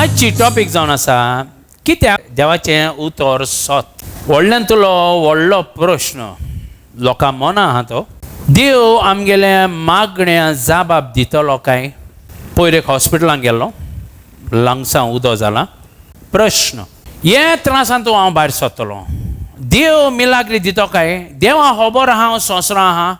आजची टॉपीक जावन आसा कित्याक देवाचें उतर सत. व्हडल्यांतलो व्हडलो प्रश्न लोकां मना आहा तो, देव आमगेले मागण्या जाबाब दितलो काय? पयर एक हॉस्पिटलान गेल्लो, लंग्सां उदो जाला. प्रश्न, हे त्रासान तूं हांव भायर सरतलो, देव मिलाग्री दितो काय? देवा खबर आहा हांव संवसारां आहा,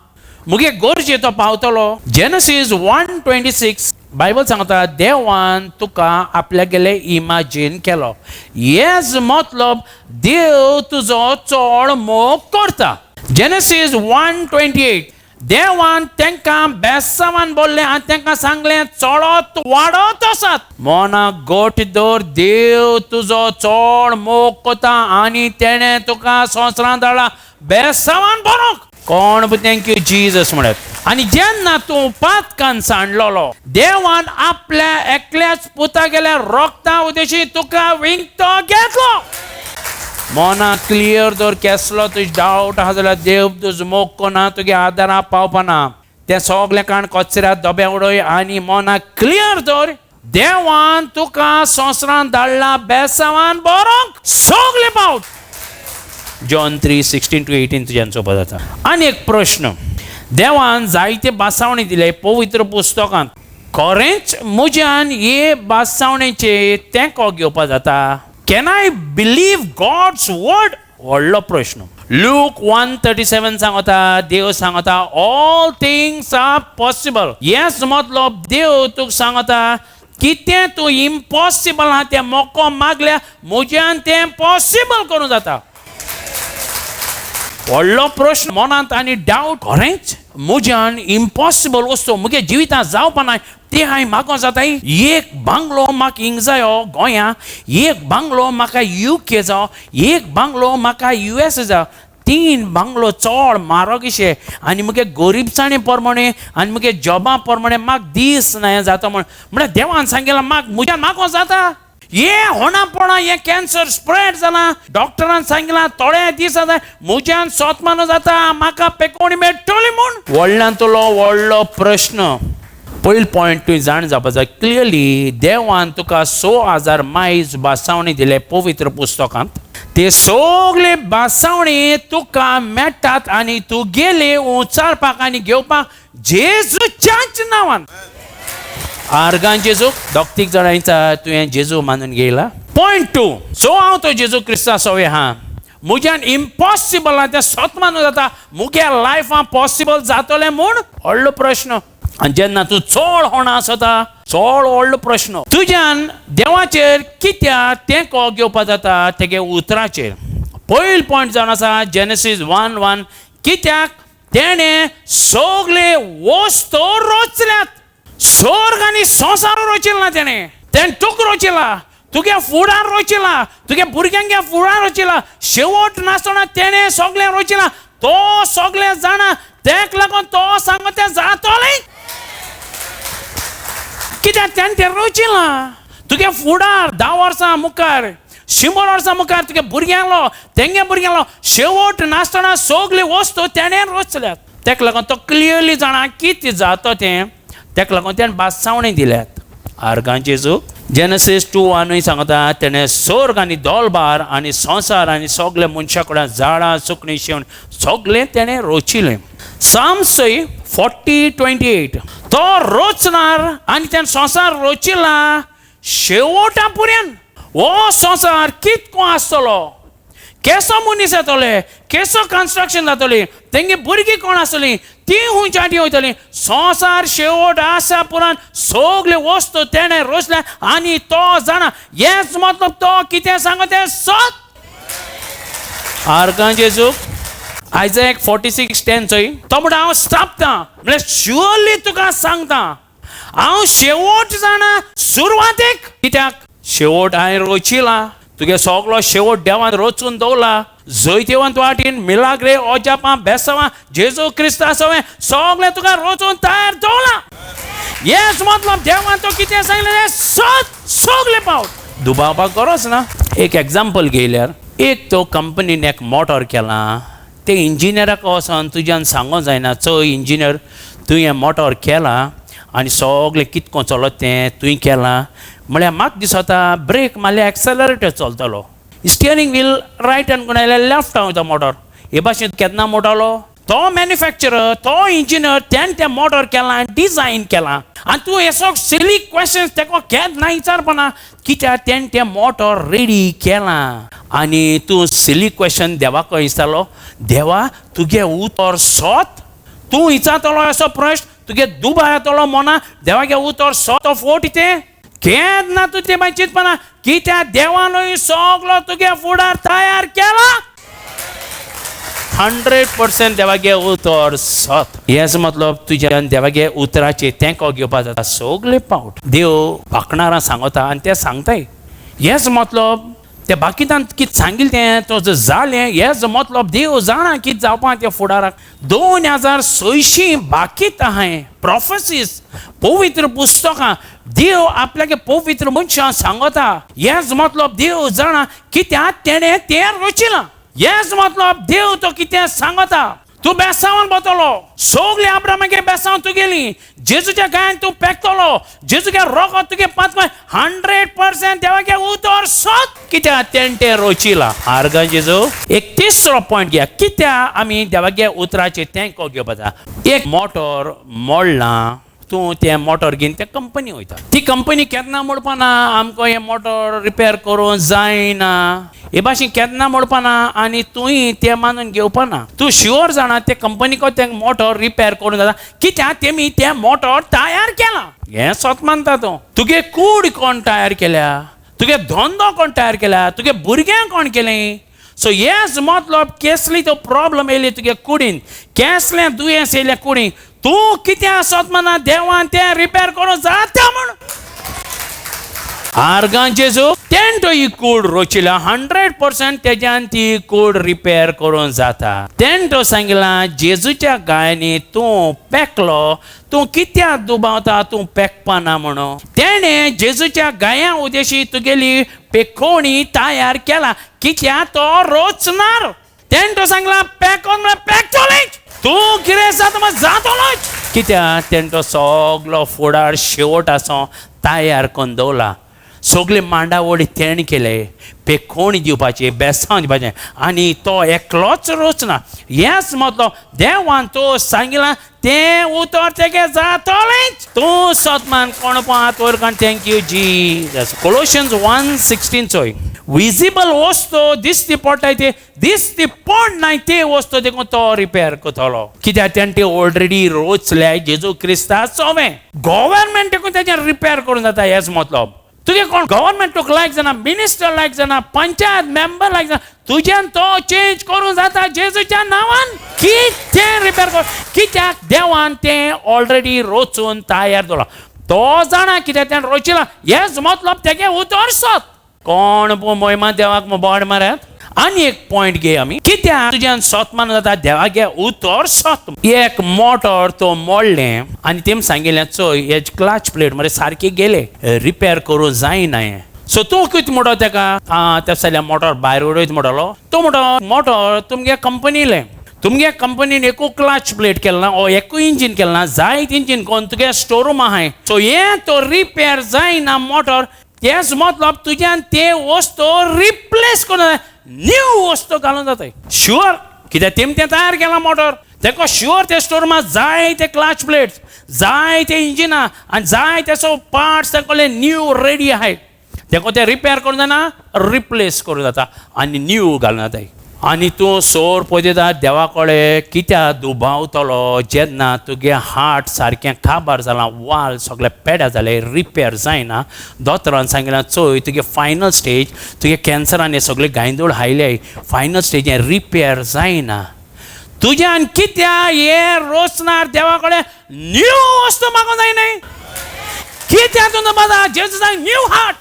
मुगे गरजे तो पावतलो. जेनसीस 1:26 बायबल सांगता देवान तुका आपल्यागेले इमेजीन केलो. हेच मतलब देव तुजो चड मोग करता. जेनसीस 1:28 देवान तांकां बेसावान बोल्लें आनी तांकां सांगलें चडत वाडत आसात. मनाक घट दवर, देव तुजो चड मोग करता आनी तेणें तुका संवसारांत धाडला बेसावान बरोंक. कोण thank you Jesus म्हणत. आनी जेन्ना तूं पातकान सांडलेलो, देवान आपल्या एकल्याच पुता गेल्या रोगता उदेशी तुका विंकतो घेतलो. मना क्लियर दवर, केसलो तुज डावट आहा जाल्यार देव तुज मोग कोना, तुगे आदारा पावपाना. तें सगलें काण कचऱ्या दोब्या उडय आनी मना क्लियर दवर, देवान तुका संवसारांत धाडला बेसावान बरोंक सगले पावट. जॉन 3:16 to 18 तुज्यान सोबत जाता. आनी एक प्रश्न, देवान जायते बासावणी दिले पवित्र पुस्तकांत, खरेंच म्हज्यान हे बासावणेचे तेंको घेवपा जाता? Can I believe God's word? व्हडलो प्रश्न. लूक 1:37 सांगता, देव सांगता ऑल थिंग्स are possible. हेच मतलब देव तुका सांगता कितें तूं इम्पॉसिबल आहा तें मोको मागल्या म्हज्यान तें पॉसिबल करूं जाता. व्हडलो प्रश्न मनांत आनी डावट, खरेंच म्हज्यान इम्पॉसिबल वस्तू म्हगे जिवितांत जावपा ना तें हांवें मागो जाताय. एक बांगलो म्हाका हिंग जायो गोंया, एक बांगलो म्हाका युके जावो, एक बांगलो म्हाका युएस जावो, 3 बांगलो चड म्हारग अशे आनी मुगे गरिबसाणे प्रमाणे आनी मुगे जॉबा प्रमाणे म्हाका दीस ना जाता म्हण. म्हळ्यार देवान सांगिल्लें म्हाका म्हज्यान मागो जाता. हे होणापोणा हें कॅन्सर स्प्रेड जालां, डॉक्टरान सांगलां थोडे दीस जाता म्हज्यान सोतमानो जाता, म्हाका पेकोवणी मेळटली म्हूण. व्हडल्यांतलो व्हडलो प्रश्न. पयलो पॉयंट तुवें जाण जावपा जाय क्लियरली, देवान तुका 6000 मायज बासावणी दिले पवित्र पुस्तकांत, ते सगळे बासावणी तुका मेळटात आनी तूं गेले उचारपाक आनी घेवपाक जेजूच्याच नांवान. आर्गान जेजू दोग तीग जाणांचा तुवें जेजू मानून घेयला. पॉयंट 2, सो हांव तो जेजू क्रिस्ता सवे हा, म्हज्यान इम्पॉसिबल आहा तें सत मानून जाता, मुगे लायफान पॉसिबल जातलें म्हूण व्हडलो प्रश्न. आनी जेन्ना तूं चड होणा आसता चड व्हडलो प्रश्न, तुज्यान देवाचेर कित्याक तेंको घेवपा जाता तेगे उतराचेर. पयलो पॉयंट जावन आसा जेनसीस 1:1, कित्याक तेणें सगळे वस्तू रचल्यात. स्वर्ग आनी संवसार रचिला तेणें, तेणें तुका रचिला, तुगे फुडार रचिला, तुगे भुरग्यांगे फुडार रचिला, शेवट नासतना तेणें सगळें रचिला. तो सगळें जाणा, तेक लागून तो सांगता तें जातलें. कित्याक तेणें तें रचिलां. तुगे फुडार 10 वर्सां मुखार, 100 वर्सां मुखार तुगे भुरग्यांलो तेंगे भुरग्यांलो शेवट नासतना सगळी वस्तू तेणें रचल्यात. तेका लागून तो क्लियरली जाणा कितें जाता तें, तेका लागून तेणें बासावणी दिल्यात. आर्गां जेजू. जेनसीस 2:1 सांगता तेणें स्वर्ग आनी दोलबार आनी संवसार आनी सगळे मनशा कडेन झाडां सुकणीं शेवण सगळें तेणें रचिलें. साम्स 40:28, तो रचणार आनी तेणें संवसार रचिला शेवटा पर्यंत. हो संवसार कितको आसतलो, केसो मनीस येतले, केसो कन्स्ट्रक्शन जातली, तेंगे भुरगीं कोण आसतलीं, तीं खंयच्या वयतलीं, संवसार शेवट आसा पुरान सगळे वस्तू तेणें रचल्या आनी तो जाणा. हेच मतलब तो कितें सांगता तें सत. आर्गां जेजू. आयजॅक 46:10 चोय, तो म्हणटा हांव स्थापता, म्हळ्यार शुअरली तुका सांगता हांव शेवट जाणा सुरवातेक. कित्याक शेवट हांवें रचिला, तुगे सगलो शेवट देवान रचून दवरला. जैतिवंत वाटेन मिलाग्रे ओजापां बेसावां जेजू क्रिस्ता सवें सगळें तुका रचून तयार दवरला. हेच मतलब देवान तो कितें सांगलें सत सगळे पावट दुबावपाक गरज ना. एक एग्जाम्पल घेयल्यार, एक तो कंपनीन एक मोटर केलां, ते इंजिनियराक वचोन तुज्यान सांगो जायना, चोय इंजिनियर तुवें मोटर केलां आनी सगळें कितको चलत तें तुवें केलां म्हळ्यार म्हाका दिसता ब्रेक मारल्यार एक्सेलरेटर चलतलो, स्टियरींग व्हील रायटान कोण आयल्यार लेफ्टान वयता मोटर. हे भाशेन केन्ना मोडलो तो मॅन्युफॅक्चरर, तो इंजिनियर, तेणें तें मोटर केलां, डिजायन केलां. आनी तूं हे सग सिली क्वेश्चन्स तेका केन्ना विचारपाना, कित्याक तेणें तें मोटर रेडी केलां. आनी तूं सिली क्वेश्चन देवाक विचारलो, देवा तुगे उतर सत? तूं विचारतलो असो प्रश्न, तुगे दुबाय येतलो मना, देवागे उतर सत फोट तें केन्ना तूं तें मागीर चिंतपाना, कित्याक देवानूय सगलो तुगे फुडार तयार केला. 100% देवागे उतर सत. हेच मतलब तुज्यान देवागे उतराचे तेंको घेवपा जाता सगळे पावट. देव बाकणारां सांगता आनी ते सांगताय. हेच मतलब ते बाकीतान कितें सांगिल्लें तें तो जालें. हेच मतलब देव जाणा कितें जावपा तें फुडाराक. 2600 बाकीत आहाय प्रोफेसीस, पवित्र पुस्तकां देव आपल्यागे पवित्र मनशां सांगता. हेच मतलब देव जाणा कित्याक तेणें तें रचिलां. हेच मतलब देव तो कितें सांगता. तूं बेसांवान वतलो, सगळे आब्रामागे बेसांव तुगेली, जेजूच्या गायन तूं पेकतलो, जेजूगे रोगत तुगे पांच 100% देवागे उतर सत, कित्याक तेणें तें रचिलां. आर्गां जेजू. एक तिसरो पॉयंट घेया, कित्याक आमी देवागे उतराचेर तेंको घेवपा जाय. एक मोटर मोडलां, तूं तें मोटर घेवन ते कंपनी वयता. ती कंपनी केन्ना म्हणपाना आमकां हें मोटर रिपेर करूंक जायना, हे भाशेन केन्ना म्हणपाना आनी तुंय तें मानून घेवपाना. तूं शुअर जाणा ते कंपनीक तें मोटर रिपेर करूंक जाता, कित्याक तेमी तें मोटर तयार केलां. हें सत मानता तूं. तुगे कूड कोण तयार केल्या, तुगे धंदो कोण तयार केल्या, तुगे भुरग्यांक कोण केलें. सो हेच मतलब केसली तो प्रॉब्लम येयली तुगे कुडीन, केसलें दुयेंस येयलें कुडीन, तूं कितें आसत म्हणा देवान तें रिपेर करूंक जाता म्हण. आर्गां जेजू तेणें तो ही कूड रोचिल्या, 100% तेज्यान ती कूड रिपेर करूंक जाता. तेणें तो सांगलां जेजूच्या गायांनी तूं पेकलो, तूं कित्याक दुबावता तूं पेकपाना म्हणून. तेणें जेजूच्या गायां उदेशी तुगेली पेकोणी तयार केला, कित्याक तो रोचणार. तेणें तो सांगलां पेकोन म्हळ्यार पेकतलेंच, तूं कितें जाता म्हळ्यार जातलोच, कित्याक तेणें तो सगलो फुडार शेवट आसो तयार करून दवरला. सगळे मांडावळी तेणें केले, पेकोणी दिवपाची, बेसांव दिवपाचें, आनी तो एकलोच रोचना. हेच मतलब देवान तो सांगिलां तें उतर तेगे जातलेंच. तूं सतमान कोण हात वयर काड. Thank you Jesus. Colossians 1:16 चोय, विजिबल वस्तू दिसती पडटाय ते दिसती पडनाय ते वस्तू देखून तो रिपेर करतलो, कित्याक तेणें ते ऑलरेडी रोचल्याय जेजू क्रिस्ता सोवें. गव्हर्मेंट देखून तेजें रिपेर करूंक जाता. हेच मतलब तुगे कोण गव्हर्मेंट तुका लायक जाणा, मिनिस्टर लायक जाणा, पंचायत मेंबर लायक जाणा, तुज्यान तो चेंज करूंक जाता जेजूच्या नांवान. कितें रिपेर कर, कित्याक देवान तें ऑलरेडी रोचून तयार दवरलां. तो जाणा कित्याक तेणें रोचिलां. हेच मतलब तेगे उतर सत. कोण मोहिमा देवाक बोड मारत. आनी एक पॉयंट घे आमी, कित्याक तुज्यान सत मानूं जाता देवागे उतर सत. एक मोटर तो मोडलें आनी तेम सांगिल्लें चोय हे क्लच प्लेट मरे सारके गेले, रिपेर करूंक जायना हें. सो तूं कितें म्हणटलो तेका, आं ते जाल्यार मोटर भायर उडयत म्हणटलो. तूं म्हणटलो मोटर तुमगे कंपनीलें, तुमगे कंपनीन एकू क्लच प्लेट केलें ना, ओ एकूय इंजीन केलें ना, जायत इंजीन कोण तुगे स्टोर रूम आहाय. सो हें तो रिपेर जायना मोटर, तेच मतलब तुज्यान ते वस्तू रिप्लेस करूं न्यू वस्तू घालूंक जाता शुअर, कित्याक तेम तें तयार केलां मोटर, तेका शुअर ते स्टोर रुमांत जाय ते क्लच प्लेट्स, जाय ते इंजिनां आनी जाय ते सो पार्ट्स तेंकोले न्यू रेडी आहाय. तेका तें रिपेर करूंक जायना, रिप्लेस करूंक जाता आनी न्यू घालूंक जाताय. आनी तूं सोर पळयता देवा कडेन कित्याक दुबावतलो जेन्ना तुगे हार्ट सारकें काबार जालां, वाल सगळे पेड्या जाले, रिपेर जायना. दोतोरान सांगिलां चोय तुगे फायनल स्टेज, तुगे कॅन्सरान हे सगळे गांयदोळ हायले, फायनल स्टेज हें रिपेर जायना. तुज्यान कित्याक हें रोचणार देवा कडेन न्यू वस्तू मागूंक जायना. कित्याक तूं दुबावता? जेजू सांग new heart,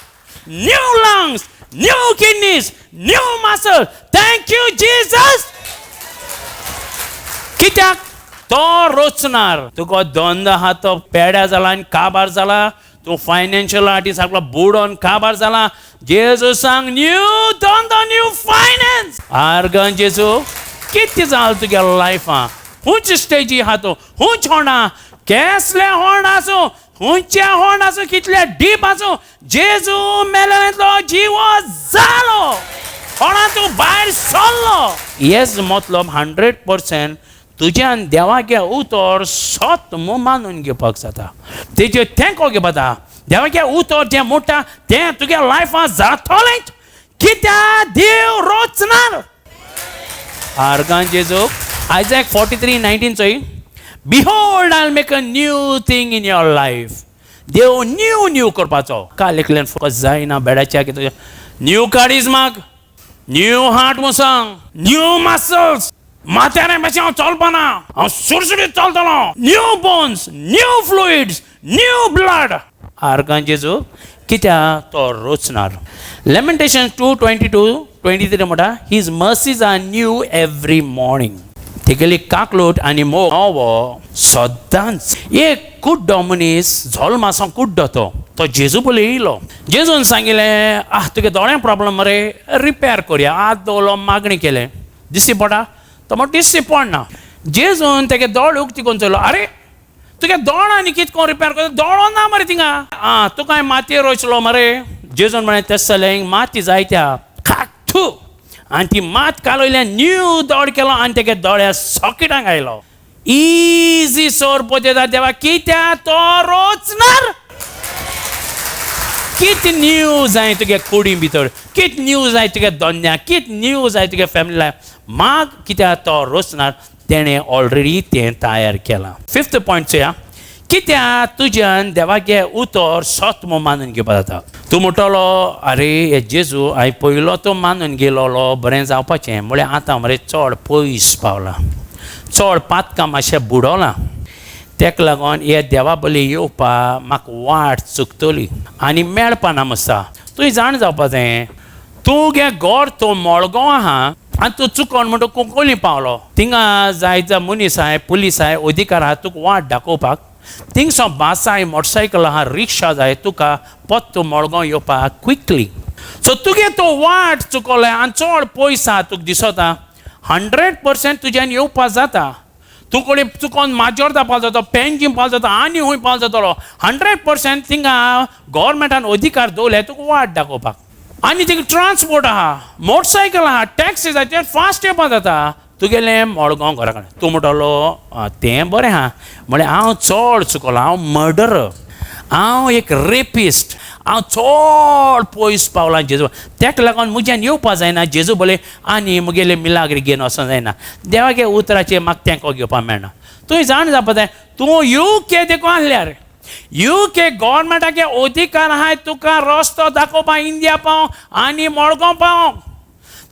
new lungs, new kidneys, new muscle. Thank you Jesus. कित्याक तो रोचणार. तुका धंदो आहा तो पेड्या जाला आनी काबार जाला, तूं फायनान्शियल आटी सगळो बुडोन काबार जाला. जेजू सांग न्यू धंदो, न्यू फायनान्स. आर्गां जेजू. कितें जालें तुगे लायफां, खूंच स्टेजी आहा तूं, खूंच होणा, केसले होण आसूं, खंयचे होण आसूं, कितले डीप आसूं, जेजू मेलेलो जिवो जालो, होणा तूं भायर सरलो. येस मतलब 100% तुज्यान देवागे उतर सत म्हूण मानून घेवपाक जाता, तेजेर तेंको घेवपाक जाता. देवागे उतर जें म्हणटा तें तुगे लायफान जातलेंच, कित्याक देव रोचणार. आर्गां जेजू. आयजॅक 43:19 चोय, Behold, I'll make a new thing in your life. Dev new new करपाचो. काल एकल्यान फोकस जायना बेडाच्या कितें न्यू काडीज माग, न्यू हार्ट म्हूण सांग, न्यू मसल्स, माथ्यार मातशें हांव चलपाना, हांव सुरसुरीत चलतलो, new bones, new fluids, new blood. आर्गां जेजू, कित्याक तो रोचणार. लेमेंटेशन 2:22-23 म्हणटा, his mercies are new every morning. तेगेली काकलोट आनी मोग हो सदांच. एक कुड्डो मनीस जल्मासावन कुड्डो, तो जेजू पळय येयलो. जेजून सांगिलें, आह तुगे दोळ्यांक प्रॉब्लम मरे, रिपेर करया. हात दवरलो, मागणी केलें, दिश्टी पडा? तो म्हणटा दिश्टी पडना. जेजून तेगे दोळे उक्ती करून चोयलो, आरे तुगे दोळ्यांनी कितें करून रिपेर करता, दोळो ना मरे थिंगा, आं तुका मातयेर वचलो मरे. जेजून म्हळें तेसलें माती जायत्या खाक थू, आनी ती मात कालयल्यान न्यू दोड केलो आनी तेगे दोळ्या सॉकेटांक आयलो. इजी सोर पोतेता देवा, कित्याक तो रोचणार. कित न्यू जाय तुगे कुडी भितर, कित न्यू जाय तुगे दोन्या, कित न्यू जाय तुगे फॅमिली लायफ, माग, कित्याक तो रोचणार. तेणें ऑलरेडी तें तयार केलां. फिफ्थ पॉयंट चोया, कित्याक तुज्यान देवागे उतर सत म्हूण मानून घेवपाक जाता. तूं म्हणटलो, आरे हे जेजू हांवें पयलो तो मानून गेलोलो, बरें जावपाचें, म्हळ्यार आतां मरे चड पयस पावलां, चड पातकां मातशें बुडोलां, तेका लागून हे देवा बली येवपा म्हाका वाट चुकतली आनी मेळपा ना मस्ता. तुवें जाण जावपा जाय, तुगे घर तूं मडगांव आहा आनी तूं चुकोन म्हणटा कुंकळी पावलो, थिंगा जायते मनीस आहाय, पुलीस आहाय, अधिकार आहा तुका वाट दाखोवपाक. थिंगसो बस आहाय, मोटरसायकल आहा, रिक्षा जाय तुका पत्तो मडगांव येवपाक क्विकली. सो तुगे तो वाट चुकोले आनी चड पयस आहा तुका दिसता, 100% तुज्यान येवपाक जाता. तूं कोणी चुकोन माजोर्दा पावल जातो, पेंजीम पावल जाता, आनी खूंय पावल जातलो, 100% थिंगा गव्हर्मेंटान अधिकार दवरले तुका वाट दाखोवपाक. आनी थिंगा ट्रान्सपोर्ट आहा, मोटरसायकल आहा, टॅक्सी जाय, तें फास्ट येवपाक जाता तुगेलें मडगांव घरा कडेन. तूं म्हणटलो तें बरें आहा, म्हळ्यार हांव चड चुकलो, हांव मर्डर, हांव एक रेपिस्ट, हांव चड पयस पावलां जेजू, तेका लागून म्हज्यान येवपा जायना जेजू बोले आनी म्हगेले मिलाग्री घेवन वचोंक जायना, देवागे उतराचेर म्हाका तेंको घेवपाक मेळना. तुवें जाण जावपा जाय, तूं you के देखून आहल्यार you के गव्हर्मेंटाचे अधिकार आहाय तुका रस्तो दाखोवपाक, इंडिया पावंक आनी मडगांव पावंक.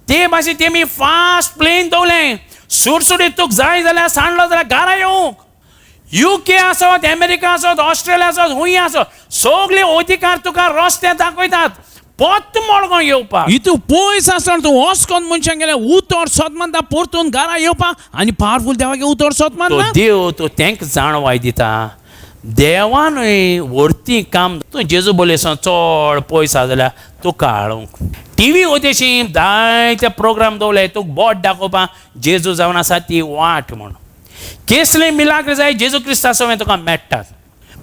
ते भाशेन तेमी फास्ट प्लेन दवरलें, सुरसुरीत तुका जाय जाल्यार सांडलो जाल्यार घरा येवंक. You के आसत, अमेरिका आसत, ऑस्ट्रेलिया आसत, खूंय आसत, सगळे अधिकार तुका रस्ते दाखयतात पत्त मडगांव येवपाक. इतू पयस आसतना तूं वचकोन मनशांक गेलें उतर सोद मानता परतून घरा येवपाक आनी पावरफूल देवागे उतर सोद तो मानता. देव तो तेंक जाणवाय दिता, देवानूय व्हरती काम. तूं जेजू बोलेसां चड पयस आसा जाल्यार तुका हाडूंक टिवी वतेशी जायते प्रोग्राम दवरले तुका बोट दाखोवपाक जेजू जावन आसा ती वाट म्हूण. केसले मिलाग्र जाय जेजू क्रिस्ता सवें तुका मेळटात.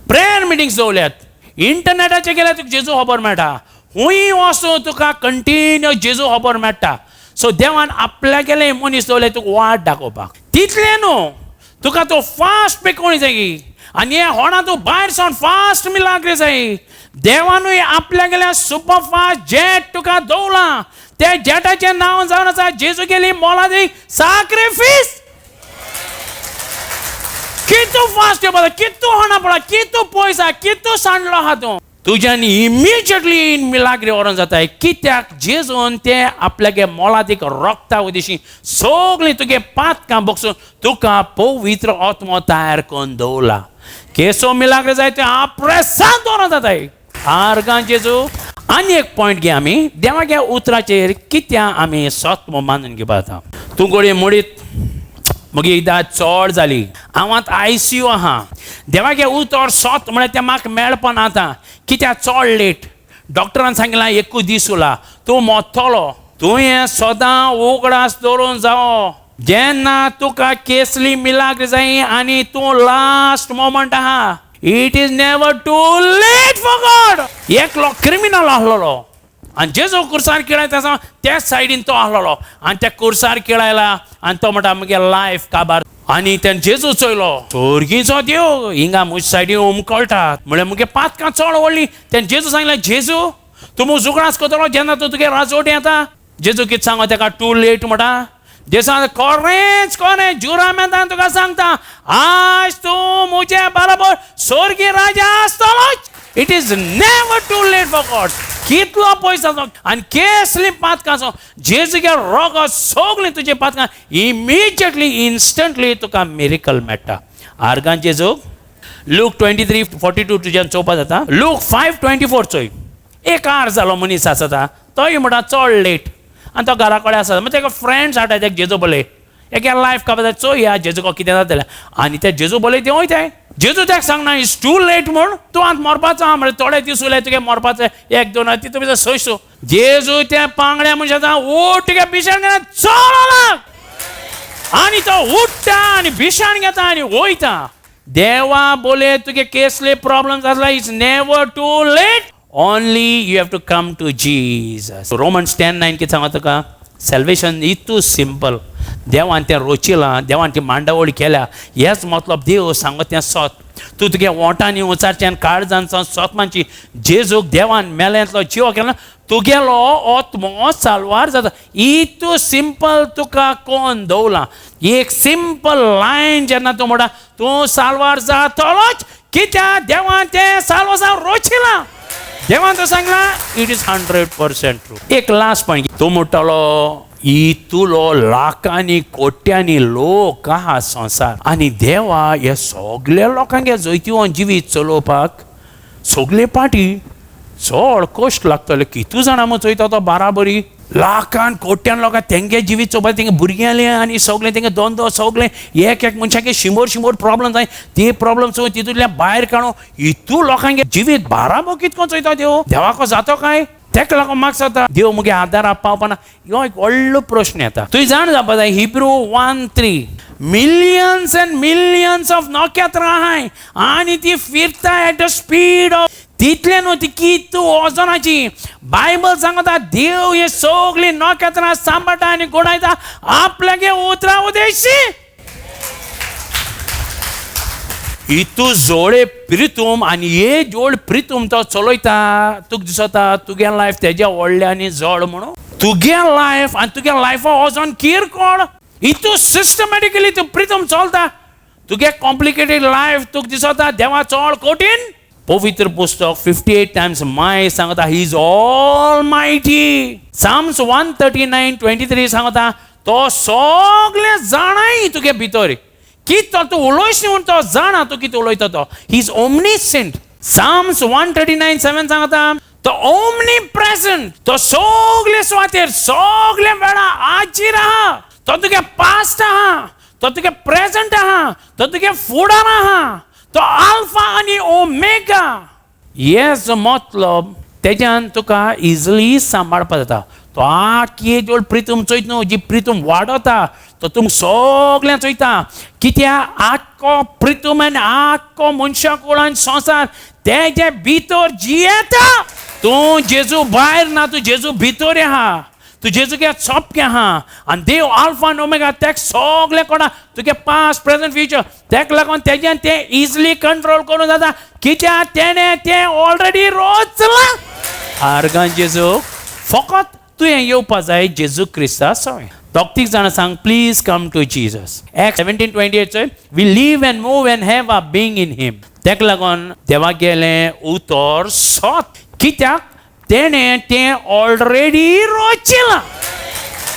प्रेयर मिटिंग्स दवरल्यात, इंटरनेटाचेर गेल्यार तुका जेजू खबर मेळटा, खूंय वचूं तुका कंटिन्यू जेजू खबर मेळटा. सो देवान आपल्यागेले मनीस दवरले तुका वाट दाखोवपाक. तितलें न्हू, तुका तो फास्ट पेकोवणी जाय आनी हे होणा तूं भायर सावन फास्ट मिलाग्र जाय. देवानूय आपल्यागेल्या सुपर फास्ट जेट तुका दवरलां, त्या जेटाचें नांव जावन आसा जेजू गेली मोलादीक साक्रिफीस. कितू फास्ट येवपा, कितू होणा पडला, कितू पयस आहा, कितू सांडलो आहा तूं, तुज्यान इमिजिएटली मिलाग्री व्हरोन जाताय. कित्याक जेजून ते आपल्यागे मोलादीक रोगता उदेशी सगळीं तुगे पातकां बगसून तुका पवित्र आत्मो तयार करून दवरला. केसो मिलाग्री जाय ते आपरेसान दवरोन जाताय. आर्गां जेजू. आनी एक पॉयंट घे आमी देवागे उतराचेर कित्याक आमी सत मानून घेवपा जाता. तूं गोळी मोडीत मगीर एकदां चड जाली, हांव आतां आयसीयू आहा, देवागे उतर सत म्हळ्यार तें म्हाका मेळपाना आतां, कित्याक चड लेट, डॉक्टरान सांगिलां एकूच दीस उरला, तूं मरतलो. तुवें सदां उगडास दवरून जावो, जेन्ना तुका केसली मिलाग्र जाय आनी तूं लास्ट मोमेंट आहा, it is never too late for God. एकलो क्रिमिनल आसलेलो आनी जेजू कुर्सार खेळायता आसा त्याच सायडीन तो आसलेलो आनी त्या कुर्सार खेळायला आनी तो म्हणटा मुगे लायफ काबार. आनी तेणें जेजू चोयलो, सोर्गीचो देव हिंगा म्हजे सायडीन उमकळटा म्हळ्यार मुगे पातकां चड व्हडली. तेणें जेजू सांगलें, जेजू तूं म्हूण जुगडास करतलो जेन्ना तूं तुगे राजवटी येता. जेजू कितें सांगो तेका, टू लेट म्हणटा. जेजू खरेंच खरें जुरामेंतान तुका सांगता, आज तूं म्हजे बरोबर सोर्गी राजा आसतलोच. It is never too late for God. कितलो पयस आसो आनी केसली पातकां आसो, जेजूगे रोगत सगळीं तुजी पातकां इमिजिएटली इन्स्टंटली तुका मिरिकल मेळटा. आर्गां जेजूक. लूक 23:42 तुज्यान चोवपा जाता. लूक 5:24 चोय. एक आर जालो मनीस आसता तोय म्हणटा चड लेट आनी तो घरा कडेन आसा. मागीर तेका फ्रेंड्स हाडटा तेका जेजू बोले एका लायफ काबार चोय ह्या जेजूको कितें जातलें. आनी ते जेजू बोले ते वयताय. जेजू तेका सांगना it's too late म्हूण, तूं आतां मरपाचो आहा म्हळ्यार थोडे दीस उरले तुगे मरपाचें, एक दोन तितून भितर सोयसो. जेजू त्या पांगड्या मनशाचा उठ तुगे बिशाण घेता चल, आनी तो उठ्ठा आनी बिशाण घेता आनी वयता. देवा बोले तुगे केसले प्रॉब्लम्स आसला, it's never too late, only you have to come to Jesus. Romans 10:9 कितें सांगता तुका, सॅल्वेशन इतू सिंपल. देवान तें रोचिलां, देवान ती मांडावळ केल्या. हेच मतलब देव सांगत तें सत. तूं तुगे ओंठांनी उचारचें आनी काळजान सत मानची. जेजूक देवान मेल्यांतलो जिवो केला, तुगेलो आत्मो साल्वार जाता. इतू सिंपल तुका कोण दवरलां. एक सिंपल लायन जेन्ना तूं म्हणटा तूं साल्वार जातलोच, कित्याक देवान तें साल्वार रोचिलां. देवान तो सांगलां it is 100% true. एक लास्ट पॉयंट, तूं म्हणटलो इतुलो लाखांनी कोट्यांनी लोक आहा संवसार आनी देवा हे सगळे लोकांक जैतिवन जिवीत चलोवपाक सगळे पाटी चड कश्ट लागतले. कितू जाणां म्हूण चोयता तो बाराबरी लाखान कोट्यान लोकां तेंगे जिवीत चोवपाक, तेंगे भुरग्यांले आनी सगळें तेंगे धंदो सगळें एक एक मनशाक 100 100 प्रॉब्लम जाय, ते प्रॉब्लम चोय तितूंतल्यान भायर काडून इतू लोकांगे जिवीत बाराबो कितको चोयता देव. देवाको जातो काय तेका लागून म्हाका जाता देव मुगे आदारा पावपाना, ह्यो एक व्हडलो प्रश्न येता. तुवें जाण जावपा जाय, Hebrew 1:3 millions and millions of नखेत्रां आहाय आनी ती फिरता एट the speed of तितलें न्हू ती कितू वजनाची. बायबल सांगता देव हे सगळीं नखेत्रां सांबाळटा आनी गोडायता आपल्यागे उतरां उदेशी. इतू जोडे प्रितूम आनी हे जोड प्रितूम तो चलयता. तुका दिसता तुगे लायफ तेज्या व्हडलें आनी जड म्हणून, तुगे लायफ आनी तुगे लायफा वचोन किर कोण इतू सिस्टमॅटिकली तूं प्रितूम चलता. तुगे कॉम्प्लिकेटेड लायफ तुका दिसता देवा चड कठीण. पवित्र पुस्तक 58 टायम्स my सांगता he is almighty. Psalms 139:23 सांगता तो सगळें जाणाय तुगे भितर, कितें तूं उलयश न्ही म्हूण तो जाणा तूं कितें उलयता तो. He is omniscient. Psalms 139:7 सांगता तो ओमनी प्रेझेंट, तो सगळे सुवातेर सगळे वेळा हाजीर आहा. तो तुगे पास्ट आहा, तो तुगे प्रेझेंट आहा, तो तुगे फुडार आहा, तो आल्फा आनी ओमेगा. हेच मतलब तेज्यान तुका इजिली सांबाळपा जाता. तो आखी जोड प्रितूम चोयत न्हू, जी प्रितूम वाडोता तो तुमकां सगळ्यां चोयता. कित्याक आख्खो प्रितूम आनी आख्खो मनशा कुळान संवसार तेजे भितर जियेता. तूं जेजू भायर ना, तूं जेजू भितर आहा, तूं जेजूगे सोपकें आहा. आनी देव आल्फा आनी ओमेगा तेका सगळें कोणा तुगे पास्ट प्रेझेंट फ्युचर, तेका लागून तेज्यान तें इजिली कंट्रोल करूं जाता. कित्याक तेणें तें ऑलरेडी रोचलां. आर्गां जेजू फकत तुवें येवपा जाय जेजू क्रिस्ता सवें. दोग तीग जाणां सांग please come to Jesus. Acts 17:28 चोय, we live and move and have our being in him. तेका लागून देवा गेलें उतर सत, कित्याक तेणें तें ऑलरेडी रोचिलां.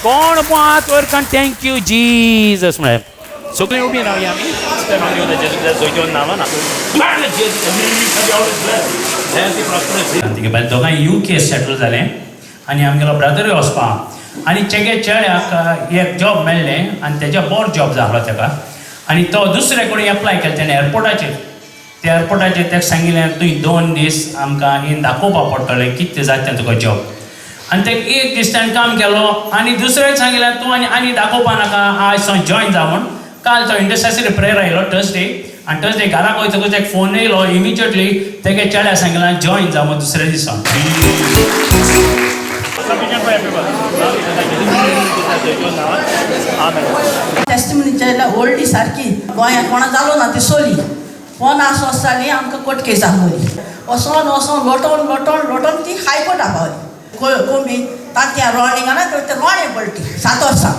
कोण हात वयर काडून thank you Jesus म्हळें. सगळीं उबीं रावया आमी. दोगांय UK settle जालें आनी आमगेलो ब्रदरूय वचपा आनी चेगे चेड्याक एक जॉब मेळ्ळें आनी तेज्या बरो जॉब जालो तेका. आनी तो दुसरे कडेन एप्लाय केलें तेणें एअरपोर्टाचेर. त्या एअरपोर्टाचेर तेका सांगिल्लें तुवें 2 दीस आमकां इन दाखोवपा पडटलें कितें जाता तें तुका जॉब. आनी ते एक दीस ताणें काम केलो आनी दुसऱ्याक सांगिल्लें तूं आनी आनी दाखोवपा नाका आयज सावन जॉयन जा म्हूण. काल तो इंटरसेसरी प्रेयर आयलो थर्सडे आनी थर्सडे घराक वयतकूच एक फोन येयलो इमिजिएटली तेगे चेड्या सांगिल्लें जॉयन जा म्हूण दुसऱ्या दिसा. टेस्टिमनीच्या व्हडली सारकी गोंयांत कोणा जालो ना ती सोली 50 वर्सां जाली आमकां कोर्ट केस आसली. वचोन वचोन लोटोन लोटोन लोटोन ती हायकोर्टा पावली. कोंबी तांतयां रोणे घाला तर ते रोणे पडटी 7 वर्सां.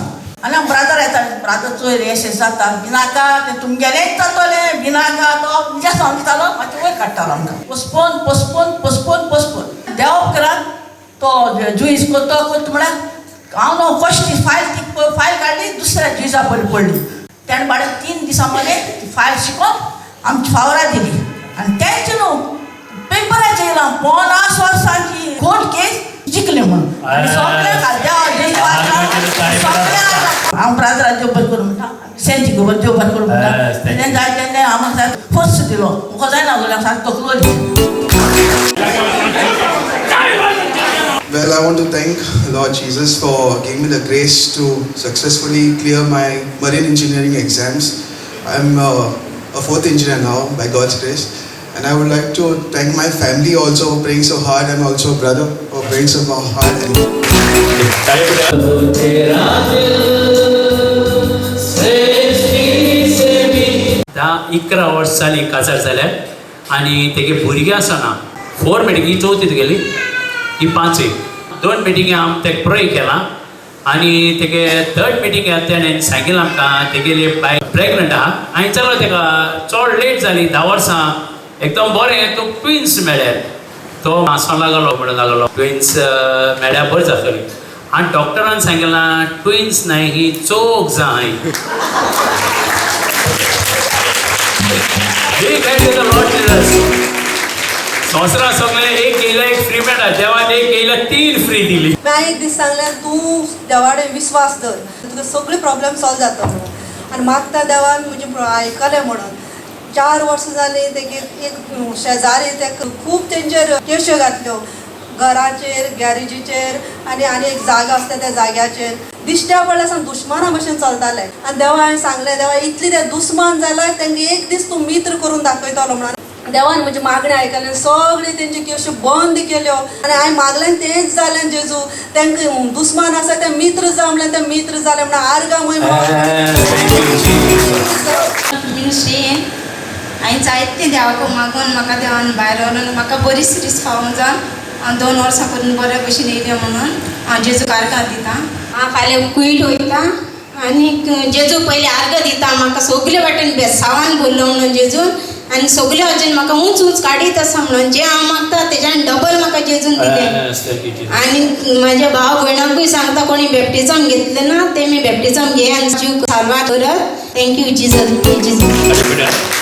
आनी हांव ब्रादर येता, ब्रादर चोय अशें जाता बिनाका तें तुमगेलेंच जातलें बिनाका. तो म्हणजे सांगतालो मातशें वयर काडटालो आमकां. पोस्पोन पोस्पोन पोस्पोन पोस्पोन देवा उपरांत तो जुईज करतो करता म्हळ्यार हांव न्हू कश्टी फायल ती फायल काडली दुसऱ्या जुईजा पयली पडली. तेणें बाडे 3 दिसां मदीं ती फायल शिकोवन आमची फावरां दिली. आनी तेंचे न्हू पेपराचेर येयलां 50 वर्सांची कोर्ट केस जिखले म्हणून. आनी सगळें सगळें हांव ब्रादरा देव बरें करूं म्हणटा, सेंची खबर देव बरें करूं म्हणटा. तेणें जाय तेन्ना आमकां जाय फोर्स दिलो म्हाका जायना जाल्यार सारको तकलोली. Well, I want to thank Lord Jesus for giving me the grace to successfully clear my marine engineering exams. I'm a 4th engineer now by God's grace. And I would like to thank my family also for praying so hard, and also brother for praying so hard. And 10-11 वर्स जाली काजार जाल्यार आनी तेगे भुरगीं आसना. 4 मिटिंगी चवथीत गेली ही 5 2 मिटिंगी हांव तेका प्रे केला आनी तेगे 3rd मिटिंगे तेणें सांगिल्लें आमकां तेगेली बायल प्रेगनंट आहा. आनी चलो तेका चड लेट जाली 10 वर्सां एकदम बरें तूं ट्विन्स मेळ्ळे. तो हांसो लागलो म्हणून लागलो ट्विन्स मेळ्ळ्यार बरें जातली. आनी डॉक्टरान सांगिल्लां ट्विन्स न्हय ही चोग जाय. Big hand to the Lord Jesus. संवसारात सगळें एक येयला एक फ्री मेळटा, देवान एक येयला 3 फ्री दिली. हांवें एक दीस सांगलें तूं देवा कडेन विस्वास धर तुका सगळे प्रॉब्लेम सॉल्व जाता म्हणून. आनी मागता देवान म्हजें आयकलें म्हणून. 4 वर्सां जालीं तेगे एक शेजारी तेका खूब तेंचेर केश्यो घातल्यो घराचेर गॅरेजीचेर आनी आनी एक जागो आसता त्या जाग्याचेर. दिश्ट्या पडल्या सावन दुस्माना भशेन चलताले. आनी देवा हांवें सांगलें देवा इतली ते दुस्मान जाल्यार तांकां एक दीस तूं मित्र करून दाखयतलो म्हणून. देवान म्हजी मागणें आयकलें, सगळें तेंच्यो केश्यो बंद केल्यो आनी हांवें मागलें तेंच जालें जेजू. तांकां दुस्मान आसा ते मित्र जा म्हणलें ते मित्र जाले म्हणून आर्गां म्हय मिनिस्ट्रीन हांवें जायतें देवाक मागून म्हाका देवान भायर व्हरून म्हाका बरी सिरीस फावोंक जावन हांव 2 वर्सां करून बरे भशेन येयलें म्हणून हांव जेजूक आर्गां दिता. हांव फाल्यां कुयट वयता आनी जेजू पयलीं आर्गां दिता म्हाका सगळे वाटेन बेसांवान भरलो म्हणून जेजून आनी सगळे वाटेन म्हाका उंच उंच काडीत आसा म्हणून जें हांव मागता तेज्यान डबल म्हाका जेजून दिलें. आनी म्हाज्या भाव भयणांकूय सांगता कोणी बॅप्टिजम घेतलें ना ते मी बॅप्टिजम घे आनी जीव साल्वार करत. Thank you Jesus. Jesus.